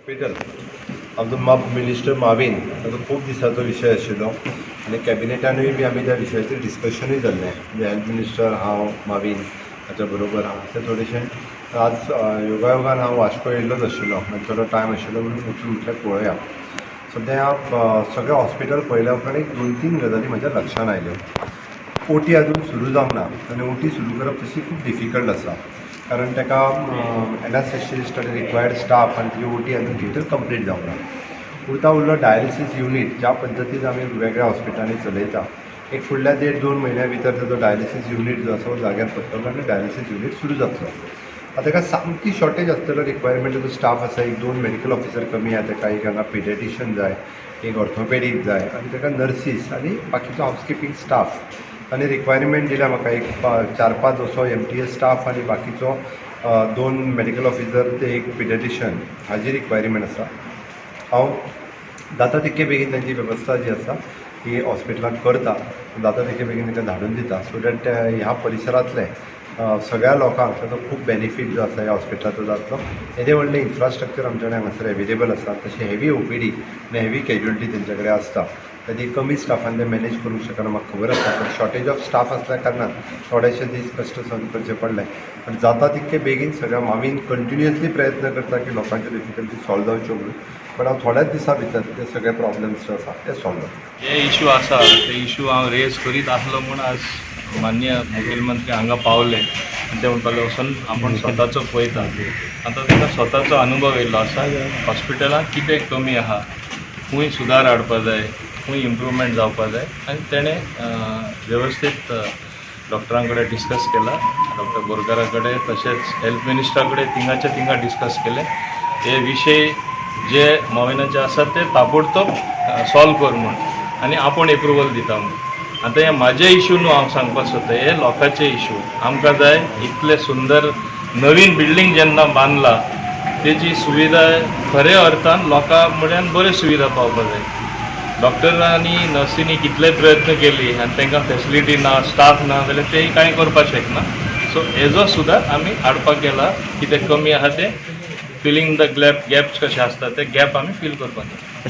Hospital आमचो minister मावीन ताचो खूब दिसाचो विशय आशिल्लो आनी कॅबिनेटानूय बी आमी त्या विशयाचेर डिस्कशनूय जाल्लें. म्हणजे हेल्थ मिनिस्टर, हांव, मावीन हाच्या बरोबर आहा ते थोडेशें. आज योगायोगान हांव वास्को येयल्लोच आशिल्लो आनी थोडो टायम आशिल्लो म्हणून वचून म्हटल्यार पळोवया. सद्या सगळें हॉस्पिटल पळयल्या उपरांत एक दोन तीन गजाली म्हज्या लक्षान आयल्यो. ओटी अजून सुरू जावंक ना आनी ओटी सुरू करप तशी खूब डिफिकल्ट आसा, कारण ताका एनास्थेशिस्ट आनी रिक्वायर्ड स्टाफ आनी ती ओटी अजून थिएटर कंप्लीट जावंक ना. उरता उरलो डायलिसीस युनीट, ज्या पद्दतीन आमी वेगळ्या हॉस्पिटलांनी चलयता, एक फुडल्या देड दोन म्हयन्या भितर ताजो डायलिसीस युनीट जो आसा तो जाग्यार पडटलो आनी डायलिसीस युनीट सुरू जातलो. आतां ताका सामकी शॉर्टेज आसतलो रिक्वायरमेंटाचो स्टाफ आसा. एक दोन मेडिकल ऑफिसर कमी आहा ताका, एक हांगा पिडियाट्रिशियन जाय, एक ऑर्थोपेडीक जाय आनी ताका नर्सीस आनी बाकीचो हावसकिपींग स्टाफ. आनी रिक्वायरमेंट दिल्या म्हाका एक चार पांच असो एमटीएस स्टाफ आनी बाकीचो दोन मेडिकल ऑफिसर ते एक पिडियाट्रिशियन हाजी रिक्वायरमेंट आसा. हांव जाता तितके बेगीन तांची वेवस्था जी आसा ती हॉस्पिटलांत करता, जाता तितके बेगीन तांकां धाडून दिता, सो that ह्या परिसरांतले सगळ्या लोकांक ताचो खूब बेनिफीट जो आसा ह्या हॉस्पिटलाचो जातलो. येदें व्हडलें इन्फ्रास्ट्रक्चर आमच्या कडेन हांगासर एवेलेबल आसा. तशें हेवी ओपीडी आनी हेवी कॅज्युअलिटी तेंच्या कडेन आसता. ती कमी स्टाफान ते मॅनेज करूंक शकना म्हाका खबर आसा, पण शॉर्टेज ऑफ स्टाफ आसल्या कारणान थोडेशे दीस कश्ट सहन करचे पडले. पण जाता तितके बेगीन सगळ्या मावीन कंटिन्युअसली प्रयत्न करता की लोकांच्यो डिफिकल्टी सॉल्व जावच्यो म्हणून. पण हांव थोड्याच दिसां भितर ते सगळे प्रॉब्लम्स जे आसा ते सॉल्व जातले. हे इशू आसा ते इशू हांव रेज करीत आसलो म्हूण आज माननीय मुखेलमंत्री हांगा पावले आनी ते म्हणपाक लागले वचून आपूण स्वताचो पळयता. आतां ताका स्वताचो अनुभव येयल्लो आसा, हॉस्पिटलांत कितें कमी आहा, खंय सुदार हाडपा जाय, खंय इम्प्रुवमेंट जावपा जाय. आनी तेणें वेवस्थीत डॉक्टरां कडेन डिस्कस केला, डॉक्टर बोरकारा कडेन, तशेंच हेल्थ मिनिस्टरा कडेन थिंगाचे थिंगा डिस्कस केले. हे विशय जे मोविनाचे आसात ते ताबडतोब सॉल्व कर म्हूण आनी आपूण एप्रुवल दिता म्हूण. आतां हे म्हाजे इशू न्हू, हांव सांगपाक सोदता हे लोकांचे इशू. आमकां जाय इतले सुंदर नवीन बिल्डींग जेन्ना बांदला तेजी सुविधा खऱ्या अर्थान लोकां म्हळ्यार बऱ्यो सुविधा पावपाक जाय. डॉक्टरांनी नर्सींनी कितले प्रयत्न केली आनी तांकां फेसिलिटी ना, स्टाफ ना जाल्यार ते कांय करपाक शकना. सो हेजो सुद्दां आमी हाडपाक गेला. कितें कमी आहा ते फिलींग the gap, gaps कशे आसता ते गॅप आमी फील करपाक जाय.